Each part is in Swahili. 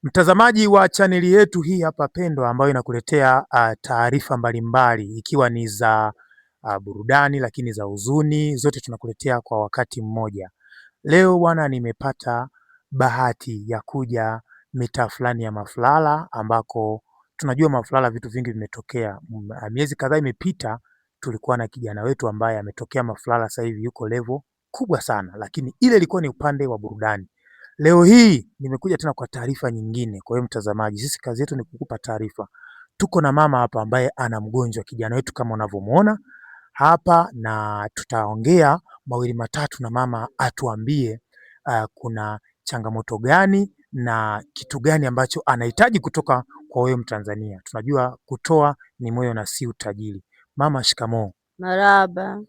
Mtazamaji wa chaneli yetu hii hapa pendwa, ambayo inakuletea taarifa mbalimbali ikiwa ni za burudani lakini za huzuni, zote tunakuletea kwa wakati mmoja. Leo bwana, nimepata bahati ya kuja mitaa fulani ya Mafulala ambako tunajua Mafulala vitu vingi vimetokea. Miezi kadhaa imepita, tulikuwa na kijana wetu ambaye ametokea Mafulala, sasa hivi yuko level kubwa sana, lakini ile ilikuwa ni upande wa burudani. Leo hii nimekuja tena kwa taarifa nyingine. Kwa hiyo mtazamaji, sisi kazi yetu ni kukupa taarifa. Tuko na mama hapa ambaye ana mgonjwa kijana wetu kama unavyomuona hapa, na tutaongea mawili matatu na mama atuambie kuna changamoto gani na kitu gani ambacho anahitaji kutoka kwa wewe Mtanzania. Tunajua kutoa ni moyo na si utajiri. Mama, shikamoo. Marahaba.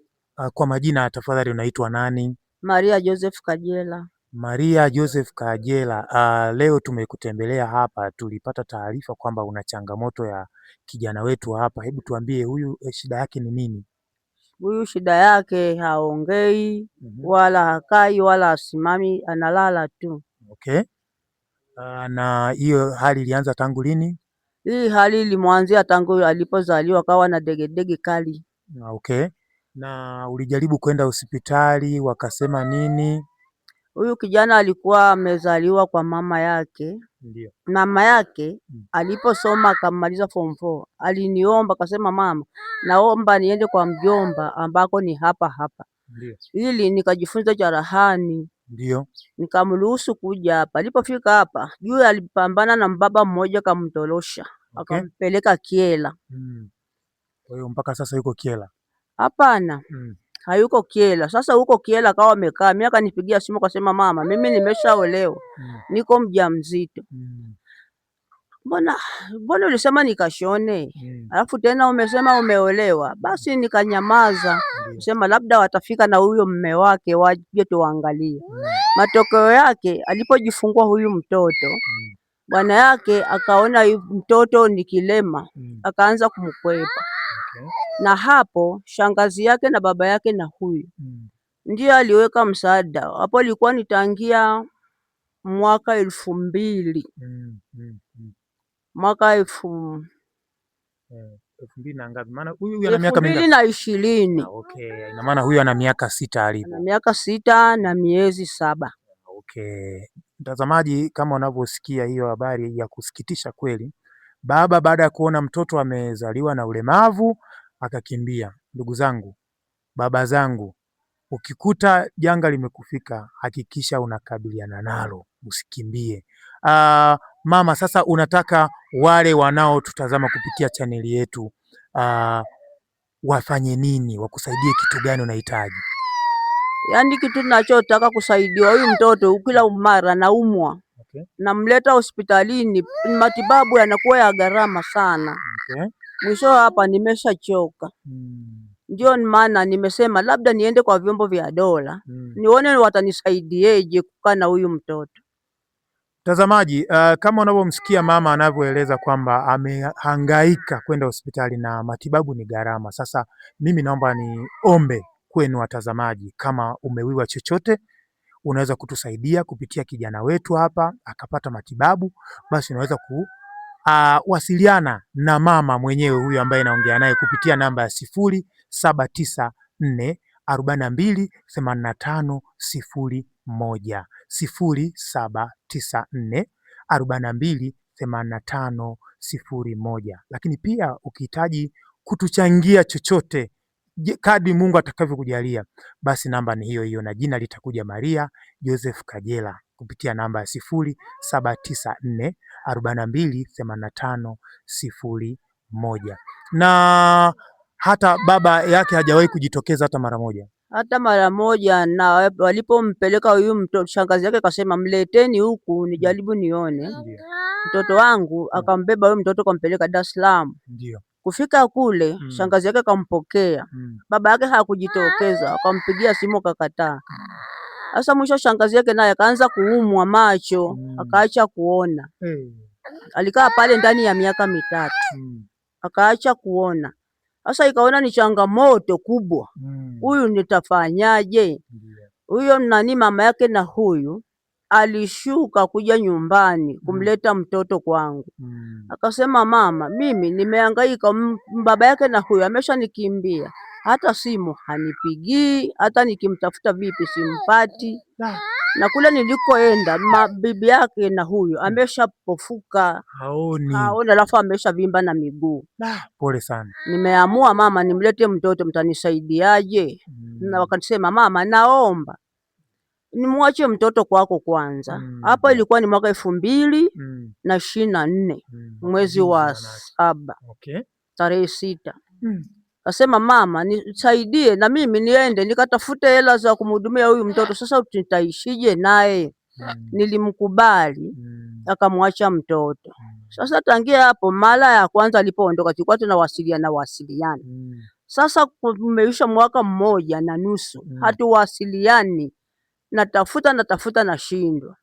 Kwa majina tafadhali unaitwa nani? Maria Joseph Kajela. Maria Joseph Kajela, leo tumekutembelea hapa, tulipata taarifa kwamba una changamoto ya kijana wetu hapa. Hebu tuambie huyu shida yake ni nini? Huyu shida yake haongei wala hakai wala hasimami, analala tu. Okay. Na hiyo hali ilianza tangu lini? Hii hali ilimwanzia tangu alipozaliwa, akawa na degedege kali. Okay. Na ulijaribu kwenda hospitali wakasema nini? Huyu kijana alikuwa amezaliwa kwa mama yake. Ndio. Mama yake aliposoma akamaliza form 4, aliniomba akasema, mama, naomba niende kwa mjomba ambako ni hapa hapa. Ndio. Ili nikajifunza cherehani. Ndio. Nikamruhusu kuja hapa. Alipofika hapa, juu alipambana na mbaba mmoja akamtorosha, akampeleka Kyela. Kwa hiyo mpaka sasa yuko Kyela? Hapana. Hayuko Kyela. Sasa huko Kyela akawa amekaa. Mimi akanipigia simu akasema, mama, mimi nimeshaolewa. Niko mjamzito. Mbona ulisema nikashone? Alafu tena umesema umeolewa. Basi nikanyamaza. Sema labda watafika na huyo mume wake waje tuangalie. Matokeo yake alipojifungua huyu mtoto, bwana yake akaona mtoto ni kilema, akaanza kumkwepa. Na hapo shangazi yake na baba yake na huyu ndiyo aliweka msaada. Hapo ilikuwa ni tangia mwaka 2000. Mwaka elfu 2000 na ngapi? Maana huyu ana miaka elfu mbili mingapi? na ishirini. Okay. Ina maana huyu ana miaka 6 alipo. Ana miaka 6 na miezi 7. Okay. Mtazamaji, kama unavyosikia hiyo habari ya kusikitisha kweli. Baba baada ya kuona mtoto amezaliwa na ulemavu akakimbia. Ndugu zangu, baba zangu, ukikuta janga limekufika hakikisha unakabiliana nalo, usikimbie. Mama, sasa unataka wale wanaotutazama kupitia chaneli yetu wafanye nini? Wakusaidie kitu gani unahitaji? Yaani kitu ninachotaka kusaidiwa, huyu mtoto kila mara naumwa. Namleta hospitalini, matibabu yanakuwa ya gharama sana. Mwisho hapa nimeshachoka. Ndio maana nimesema labda niende kwa vyombo vya dola, nione watanisaidieje kukaa na huyu mtoto. Mtazamaji, kama unavyomsikia mama anavyoeleza kwamba amehangaika kwenda hospitali na matibabu ni gharama. Sasa mimi naomba niombe kwenu watazamaji, kama umewiwa chochote unaweza kutusaidia kupitia kijana wetu hapa akapata matibabu, basi unaweza kuwasiliana na mama mwenyewe huyu ambaye naongea naye kupitia namba ya 0794 42 85 01, 0794 42 85 01. Lakini pia ukihitaji kutuchangia chochote kadri Mungu atakavyokujalia, basi namba ni hiyo hiyo na jina litakuja Maria Joseph Kajela kupitia namba ya 0794 42 85 01. Na hata baba yake hajawahi kujitokeza hata mara moja. Hata mara moja. Na walipompeleka huyu mtoto, shangazi yake akasema mleteni huku nijaribu nione. Mtoto wangu akambeba huyu mtoto akampeleka Dar es Salaam. Kufika kule, shangazi yake akampokea. Baba yake hakujitokeza, akampigia simu akakataa. Sasa mwisho shangazi yake naye akaanza kuumwa macho, akaacha kuona. Alikaa pale ndani ya miaka 3. Akaacha kuona. Sasa ikaona ni changamoto kubwa. Huyu nitafanyaje? Huyo nani mama yake na huyu Alishuka kuja nyumbani kumleta mtoto kwangu. Akasema, mama, mimi nimehangaika, baba yake na huyo ameshanikimbia, hata simu hanipigii, hata nikimtafuta vipi simpati, na kule nilikoenda bibi yake na huyo ameshapofuka, Haoni. Haoni, alafu ameshavimba na miguu. Pole sana. Nimeamua mama, nimlete mtoto, mtanisaidiaje? Na wakasema, mama, naomba nimwache mtoto kwako kwanza. Hapa ilikuwa ni mwaka 2024 mwezi wa Juzi manake. 7 tarehe 6. Kasema, mama, nisaidie na mimi niende nikatafute hela za kumhudumia huyu mtoto, sasa nitaishije naye? Nilimkubali, akamwacha mtoto. Sasa tangia hapo, mara ya kwanza alipoondoka tulikuwa tunawasiliana wasiliana. Sasa kumeisha mwaka 1.5 hatuwasiliani, natafuta natafuta, nashindwa.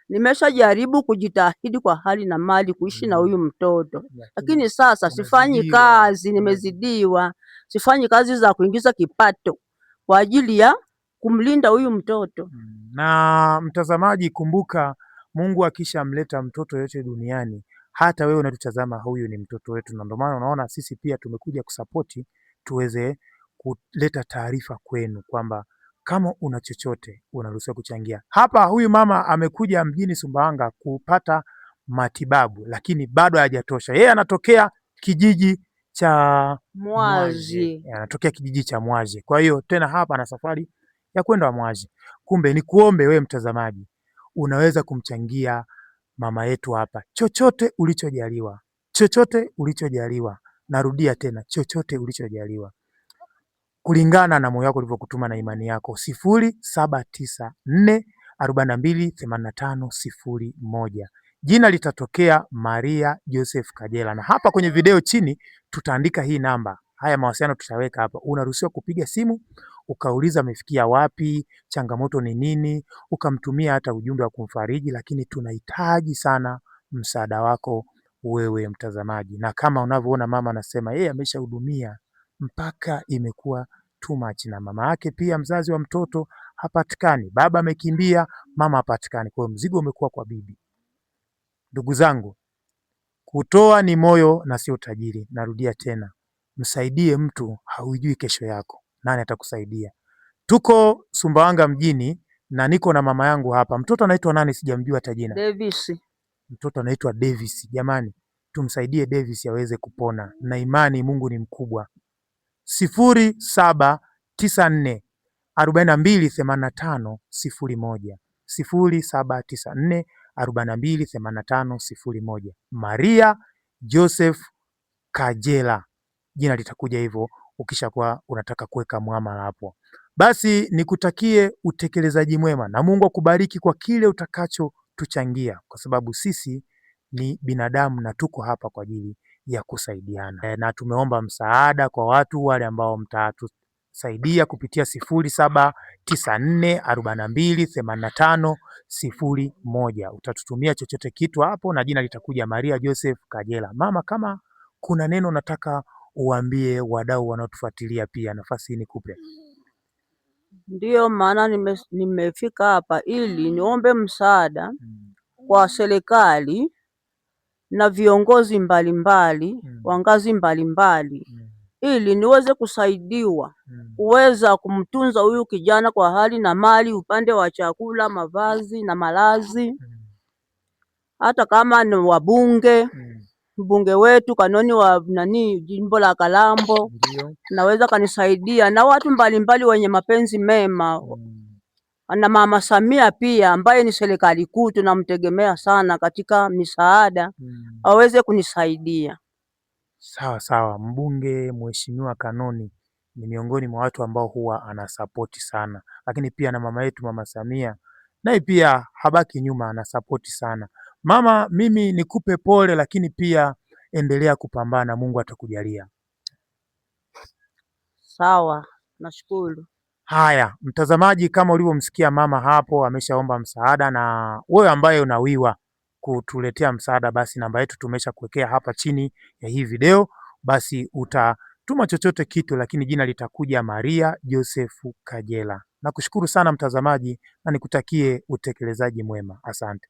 Nimeshajaribu kujitahidi kwa hali na mali kuishi na huyu mtoto, lakini sasa sifanyi kazi, nimezidiwa. Sifanyi kazi za kuingiza kipato kwa ajili ya kumlinda huyu mtoto. Na mtazamaji, kumbuka Mungu akishamleta mtoto yote duniani, hata wewe unatutazama, huyu ni mtoto wetu, na ndio maana unaona sisi pia tumekuja kusapoti tuweze kuleta taarifa kwenu kwamba kama una chochote unaruhusiwa kuchangia. Hapa huyu mama amekuja mjini Sumbawanga kupata matibabu, lakini bado hajatosha. Yeye anatokea kijiji cha Mwazi. Anatokea kijiji cha Mwazi. Kwa hiyo tena hapa ana safari ya kwenda Mwazi. Kumbe ni kuombe wewe mtazamaji, unaweza kumchangia mama yetu hapa chochote ulichojaliwa, chochote ulichojaliwa. Narudia tena, chochote ulichojaliwa kulingana na moyo wako ulivyokutuma na imani yako. 0794 42 85 01. Jina litatokea Maria Joseph Kajela, na hapa kwenye video chini tutaandika hii namba. Haya mawasiliano tutaweka hapa. Unaruhusiwa kupiga simu ukauliza amefikia wapi, changamoto ni nini, ukamtumia hata ujumbe wa kumfariji, lakini tunahitaji sana msaada wako wewe mtazamaji. Na kama unavyoona mama anasema yeye ameshahudumia mpaka imekuwa too much, na mama yake pia mzazi wa mtoto hapatikani, baba amekimbia, mama hapatikani. Kwa hiyo mzigo umekuwa kwa bibi. Ndugu zangu, kutoa ni moyo na sio utajiri. Narudia tena, msaidie mtu, haujui kesho yako nani atakusaidia. Tuko Sumbawanga mjini na niko na mama yangu hapa. Mtoto anaitwa nani? Sijamjua hata jina. Davis. Mtoto anaitwa Davis. Jamani, tumsaidie Davis aweze kupona, na imani Mungu ni mkubwa. 0794 42 85 01, 0794 42 85 01. Maria Joseph Kajela, jina litakuja hivyo ukishakuwa unataka kuweka muamala hapo. Basi nikutakie utekelezaji mwema na Mungu akubariki kwa kile utakachotuchangia, kwa sababu sisi ni binadamu na tuko hapa kwa ajili ya kusaidiana. Na tumeomba msaada kwa watu wale ambao mtatusaidia kupitia 0794 42 85 01. Utatutumia chochote kitu hapo na jina litakuja Maria Joseph Kajela. Mama, kama kuna neno nataka uambie wadau wanaotufuatilia pia, nafasi hii nikupe. Ndiyo maana nimefika hapa ili niombe msaada kwa serikali na viongozi mbalimbali wa ngazi mbalimbali ili niweze kusaidiwa kuweza kumtunza huyu kijana kwa hali na mali, upande wa chakula, mavazi na malazi. Hata kama ni wabunge, mbunge wetu Kanoni wa nani jimbo la Kalambo naweza kanisaidia, na watu mbalimbali wenye mapenzi mema na Mama Samia pia ambaye ni serikali kuu tunamtegemea sana katika misaada aweze kunisaidia. Sawa sawa, mbunge Mheshimiwa Kanoni ni miongoni mwa watu ambao huwa anasapoti sana, lakini pia na mama yetu Mama Samia naye pia habaki nyuma, anasapoti sana. Mama, mimi nikupe pole, lakini pia endelea kupambana, Mungu atakujalia. Sawa, nashukuru. Haya, mtazamaji, kama ulivyomsikia mama hapo, ameshaomba msaada, na wewe ambaye unawiwa kutuletea msaada, basi namba yetu tumesha kuwekea hapa chini ya hii video, basi utatuma chochote kitu, lakini jina litakuja Maria Joseph Kajela. Nakushukuru sana mtazamaji na nikutakie utekelezaji mwema. Asante.